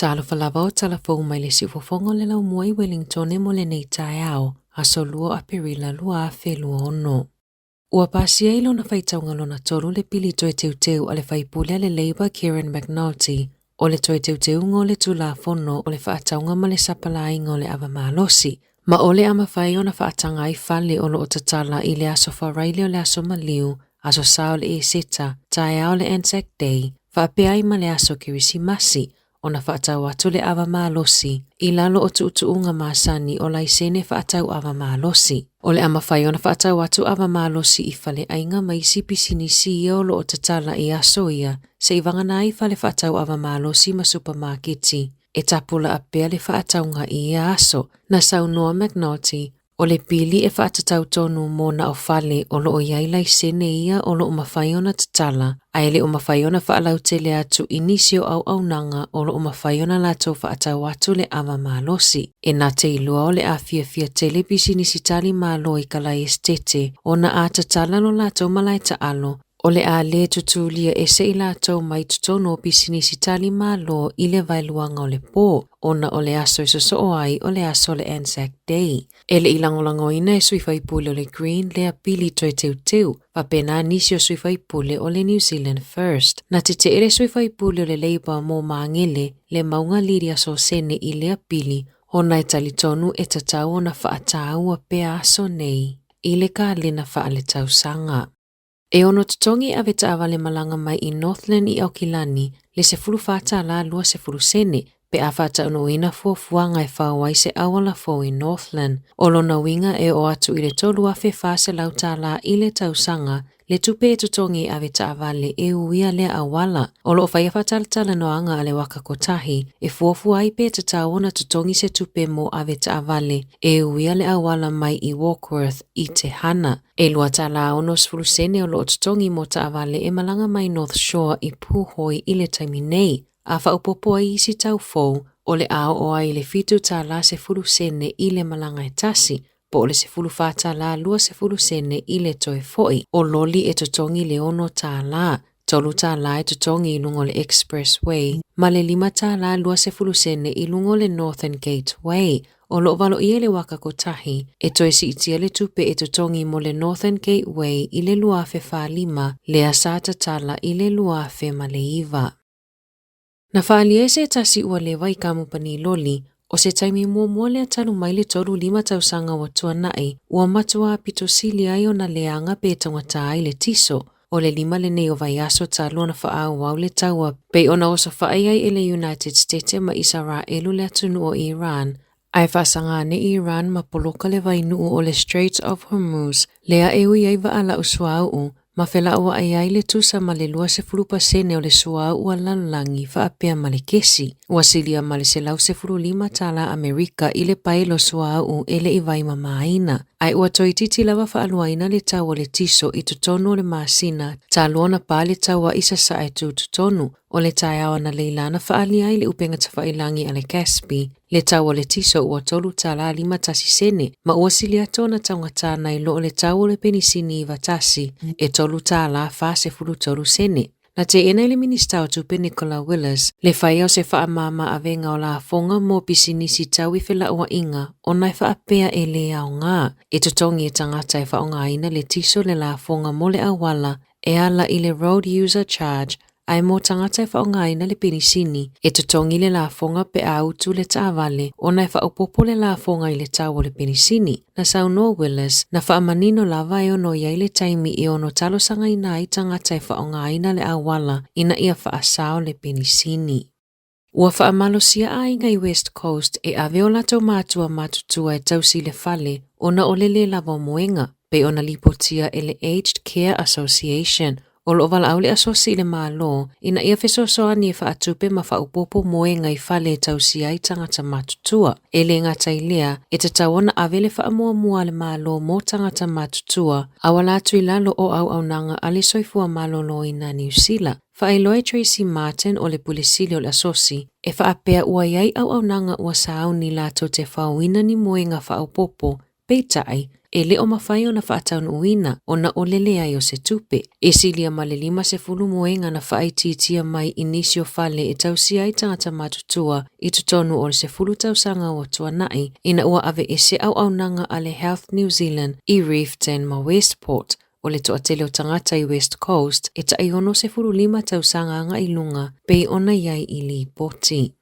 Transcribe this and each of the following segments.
Talofa lava o tala fou mai le siufofoga o le laumua i Wellingtone mo lenei taeao, aso 2 o Aperila 2026. Ua pasia i lona faitauga lona tolu le pili toe teuteu a le faipule a le Labour Kieran McNulty o le toe teuteuga o le Tulafono o le Faatauga ma le Sapalāiga o le Ava Malosi, ma o le a mafai ona faataga ai fale o lo o tatala i le aso Faraile o le aso maliu, aso Sa o le Eseta, taeao o le Anzac Day, faapea ai ma le aso Kerisimasi, ona faatau atu le ava malosi i lalo o tuutuuga masani o laisene faatau ava malosi. O le a mafai ona faatau atu ava malosi i faleaiga ma isi pisinisi ia o lo o tatala i aso ia, se'i vagana ai fale faatau ava malosi ma supamaketi e tapulaa pea le faatauga i ia aso. Na saunoa McNulty, O le pili e faatatau tonu mo na o fale o lo o i ai laisene ia o lo o mafai ona tatala, ae le o mafai ona faalautele atu i nisi o auaunaga o lo o mafai ona latou faatau atu le ava malosi. E na te iloa o le a fiafia tele pisinisi tali malo i ka laiesetete ona a tatala lo latou malae taalo, O le a lē tutulia ese i latou mai totonu o pisinisi tali malo i le vaeluaga o le pō, ona o le aso e sosoo ai o le aso o le Anzac Day. E le i lagolagoina e sui faipule o le Green lea pili toe teuteu, faapena nisi o sui faipule o le New Zealand First. Na tetee le sui faipule o le Labour mo Magele, le mauga Lydia Sosene i lea pili, ona e talitonu e tatau ona faataua pea aso nei i le kalena faaletausaga. E ono totogi ave taavale malaga mai i Northland i Aukilani le $14.20 sene pe a faataunuuina fuafuaga e fao ai se auala fou i Northland. O lona uiga e oo atu i le $3,400 i le tausaga le tupe e totogi e ave taavale e uia lea auala. O lo o faia faatalatalanoaga a le Waka Kotahi e fuafua ai pe tatau ona totogi se tupe mo ave taavale e uia le auala mai i Warkworth i Te Hana. E $2.60 sene o lo o totogi mo taavale e malaga mai North Shore i Pūhoi i le taimi nei, a faaopoopo ai isi tau fou, o le a oo ai i le $7.10 sene i le malaga e tasi, po o le $14.20 sene i le toe foi. O loli e totogi le $6, $3 e totogi i luga o le Expressway, ma le $5.20 sene i luga o le Northern Gateway. O lo o valoia e le Waka Kotahi e toe siitia le tupe e totogi mo le Northern Gateway i le 2045, lea sa tatala i le 2009. Na faaalia e se tasi ua leva i kamupani loli, o se taimi muamua lea talu mai le 35 tausaga ua tuanai, ua matua pito sili ai ona leaga pe taugata ai le tiso. O le lima lenei o vaiaso talu ona faaauau le taua pei ona osofai ai e le United State ma Isaraelu le atunuu o Iran, ae faasaga ane Iran ma poloka le vainuu o le Straits of Hormuz, lea e ui ai vaa lau suauu, ma felauai ai le tusa ma le 20% o le suauu a le lalolagi faapea ma le kesi. Ua silia ma le $115 Amerika i le paelo suauu e le i vaimamaina, ae ua toeitiiti lava faaluaina le tau o le tiso i totonu o le masina talu ona pa le taua i Sasae tutotonu. O le taeao analeila na faaalia ai le upega tafailagi a le Caspi le tau o le tiso ua $3.51 sene, ma ua sili atu ona taugata nai lo o le tau o le penisini 91 e $3.43 sene. Na teena e le Minista o Tupe Nicola Willis le faia o se faamama avega o lafoga mo pisinisi tau i felauaiga ona e faapea e lē aoga e totogi e tagata e faaaogaina le tiso le lafoga mo le auala e ala i le Road User Charge ae mo tagata e faaaogaina le penisini e totogi le lafoga pe a utu le taavale ona e faaopoopo le lafoga i le tau o le penisini. Na saunoa Willis, na faamanino lava e ono i ai le taimi e ono talosagaina ai tagata e faaaogaina le auala ina ia faasao le penisini. Ua faamalosia aiga i West Coast e ave o latou matua matutua e tausi i le fale ona o le lē lava o moega, pei ona lipotia e le Aged Care Association. O lo o valaau le asosi i le Malo ina ia fesoasoani e faatupe ma faaopoopo moega i fale e tausia ai tagata matutua. E le gata i lea, e tatau ona ave le faamuamua a le Malo mo tagata matutua auala atu i lalo o auaunaga a le Soifua Maloloina a Niu Sila. Faailoa e Tracey Martin o le Pule Sili o le Asosi, e faapea ua i ai auaunaga ua sauni latou te faoina ni moega faaopoopo. Peitai, e le o mafai ona faataunuuina ona o le leai o se tupe. E silia ma le 50 moega na faaitiitia mai i nisi o fale e tausia ai tagata matutua i totonu o le 10 tausaga ua tuanai ina ua aveese auaunaga a le Health New Zealand i Reefton ma Westport. O le toatele o tagata i West Coast e tai 65 tausaga agai i luga pei ona i ai i lipoti.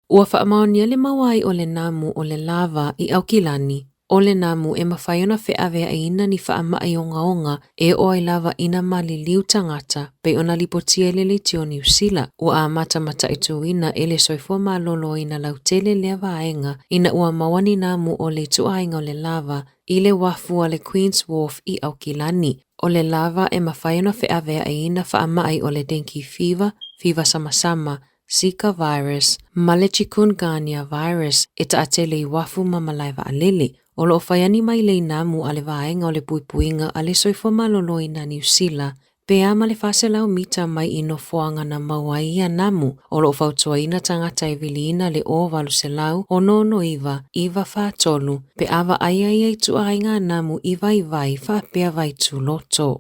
Ua faamaonia le maua ai o le namu o le lava i Aukilani, o le namu e mafai ona feaveaiina ni faamai ogaoga e oo ai lava ina maliliu tagata, pei ona lipotia e le Leitio Niu Sila. Ua amata mataituina e le Soifua Maloloina lautele lea vaega ina ua maua ni namu o le ituaiga o le lava i le uafu a le Queen's Wharf i Aukilani. O le lava e mafai ona feaveaiina faamai o le dengue fever, fiva samasama, Zika virus, ma le Chikungunya virus e taatele i uafu ma malae vaalele. O lo o faia ni mailei namu a le Vaega o le Puipuiga a le Soifua Maloloina a Niu Sila, pe a ma le 400 mita mai i nofoaga na maua ai ia namu. O lo o fautuaina tagata e viliina le 0800 669 943 pe a vaaia ia ituaiga namu i vaivai faapea vaituloto.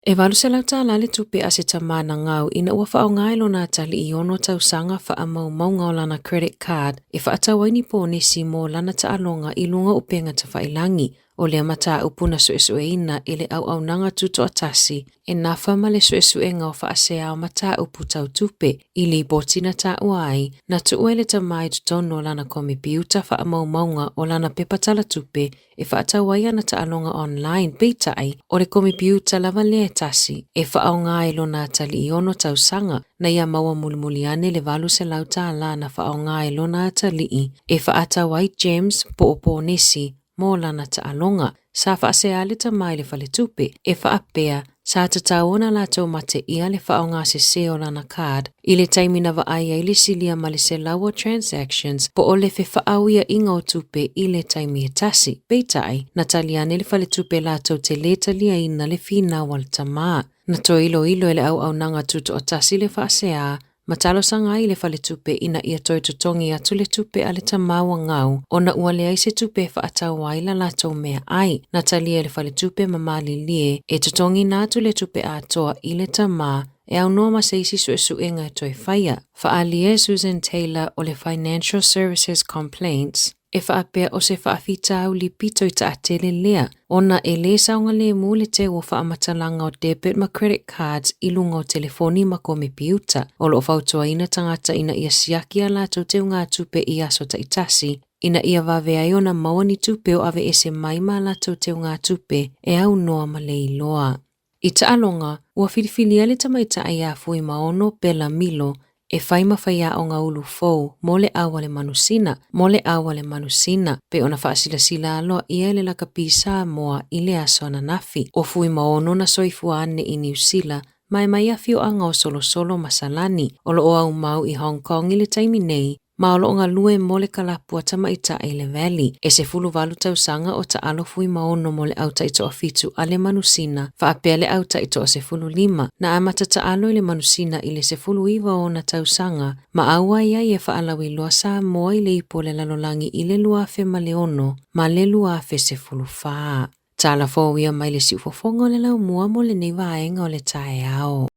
E 800 tālā le tupe a se tama na gau ina ua faaaoga e lona atalii i ono tausaga faamaumauga o lana credit card e faatau ai ni ponesi mo lana taaloga i luga o upega tafailangi. O lea mataupu na suesueina e le auaunaga tutoatasi e nafa ma le suesuega o faasea o mataupu tau tupe i lipoti na taua ai na tuua e le tama i totonu o lana komepiuta faamaumauga o lana pepa talatupe e faatau ai ana taaloga online, peitai, o le komepiuta lava lea e tasi e faaaoga ai lona atalii ono tausaga na ia maua mulimuli ane le 800 tālā na faaaoga e lona atalii e faatau ai gems po o ponesi mo lana taaloga. Sa faasea le tama i le faletupe e faapea sa tatau ona latou mateia le faaaoga sese o lana card i le taimi na vaai ai le silia ma le 100 o transactions po o le fefaauiaiga o tupe i le taimi e tasi. Peitai, na tali ane le faletupe latou te lē taliaina le finau a le tama. Na toe iloilo e le auaunaga tutoatasi le faasea ma talosaga ai i le faletupe ina ia toe totogi atu le tupe a le tama ua gau ona ua leai se tupe e faatau ai la latou meaai. Na talia e le faletupe ma malilie e totogiina atu le tupe atoa i le tama e aunoa ma se isi suesuega e toe faia. Faaalia e Susan Taylor o le Financial Services Complaints e faapea o se faafitauli pito i taatele lea ona e lē saogalemu le teu o faamatalaga o debit ma credit cards i luga o telefoni ma komepiuta. O lo o fautuaina tagata ina ia siaki a latou teugatupe i aso taitasi ina ia vave ai ona maua ni tupe o aveese mai ma latou teugatupe e aunoa ma le iloa. I taaloga, ua filifilia le tamaitai ia Fuimaono Bella Milo e fai ma faiaoga ulu fou mo le au a le manusina, mo le au a le manusina, pei ona faasilasila aloaia e le lakapi Samoa i le aso ananafi. O Fuimaono na soifua ane i Niu Sila ma e mai afioaga o Solosolo ma Salani, o lo o aumau i Hong Kong i le taimi nei, ma o lo o galue mo le kalapu a tamaitai le Valley. E 18 tausaga o taalo Fuimaono mo le au taitoafitu a le manusina, faapea le au taitoasefululima, na amata taalo i le manusina i le 19 o ona tausaga, ma auai ai e faalauiloa Samoa i le ipu o le lalolagi i le 2006 ma le 2014. Tala fou ia mai le siufofoga o le laumua mo lenei vaega o le taeao.